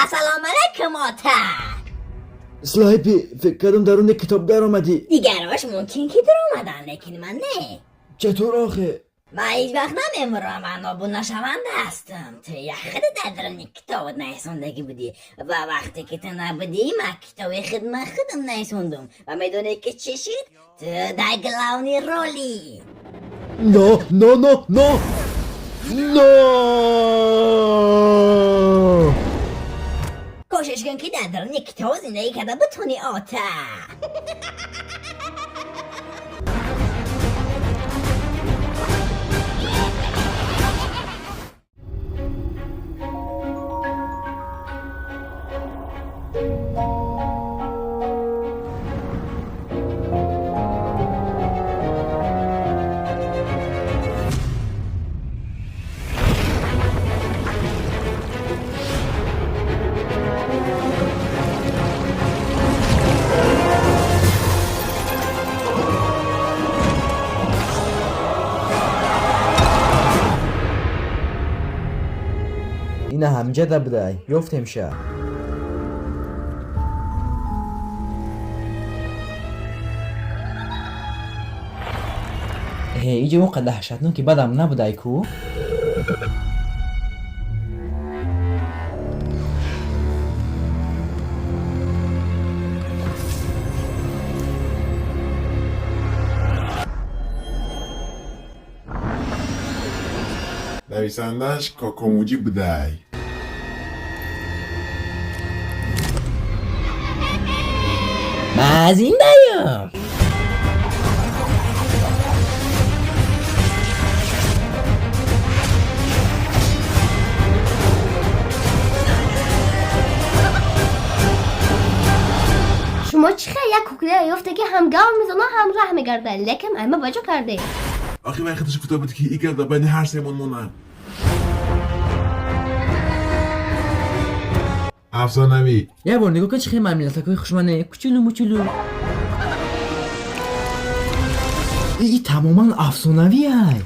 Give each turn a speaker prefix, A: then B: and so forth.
A: Ассалому алайкум, ота.
B: Слайпи, фикр кардам даруни китоб даромадӣ.
A: Дигарош мумкин ки даромадан, лекин ман не.
B: Чатур охе?
A: Ман ҳеҷ вақт намемурам ва нобуднашаванда ҳастам. Ту як худа дар даруни китобат нависондагӣ будӣ ва вақте ки ту набудӣ, ман китоби худма худам нависондум ва медонӣ ки чӣ шуд? Ту дар главный роли.
B: Но, но, но, но, но!
A: Кӯшиш кун, ки дар даруни китоб зиндагӣ карда бутонӣ, ота.
B: Ина ҳамҷада будай, ёфтемша. Э, иҷо он қадар даҳшатноки бадам набудай ку.
C: Нависандааш Кокомуҷӣ будай.
B: Ман зиндаям.
D: Шумо чӣ хел як куклая ёфте, ки ҳам гав мезана, ҳам раҳ мегарда, лекин айма баҷо карде?
C: Охи, вай худаш гуфта буд, ки и гарда байни ҳар семон монад. Афсонавӣ.
B: Як бор нигоҳ кун, чӣ хел мамлакатҳои хушмане, кучулу мучулу. И тамоман афсонавиай.